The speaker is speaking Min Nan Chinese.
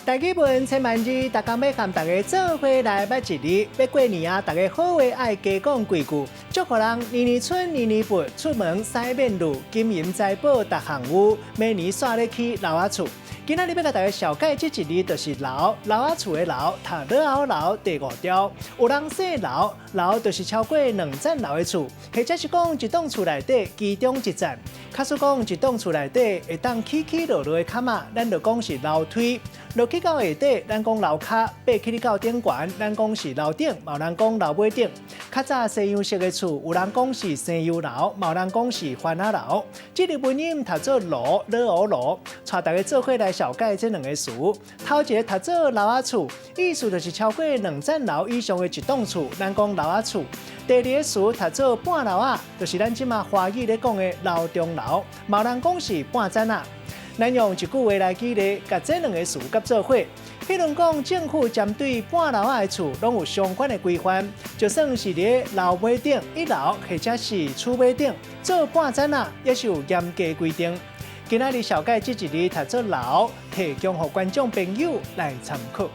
台語文千萬字，逐工欲佮大家做伙來捌一字。欲過年啊，大家好話愛加講幾句，祝予人年年春，年年佛，出門使免路，金銀財寶逐項有，明年煞咧起樓仔厝。今仔日欲共大家紹介這一字，就是樓，樓仔厝的樓，讀囉後樓第五調。有人姓樓，樓就是超過兩層樓的厝，或者是講一棟厝內底其中一層。假使講一棟厝內底會當起起落落的坎仔，咱就講是樓梯。落去到下底，咱講樓跤；爬起到頂懸，咱講是樓頂，嘛有人講樓尾頂。較早西洋式的厝，有人講是西洋樓，嘛有人講是番仔樓。這個文音讀做爐，囉烏爐，帶大家做伙來紹介這兩个詞。頭一个讀做樓仔厝，意思就是超過兩層樓以上的一棟厝，咱講樓仔厝。第二个詞讀做半樓仔，就是咱這馬華語咧講的樓中樓，嘛有人講是半層仔。咱用一句話來舉例，共這兩个詞佮做伙。譬如講，政府針對半樓仔的厝，攏有相關的規範，就算是佇樓尾頂一樓，或者是厝尾頂做半層仔，也是有嚴格規定。今仔日紹介這一字讀做樓，提供予觀眾朋友來參考。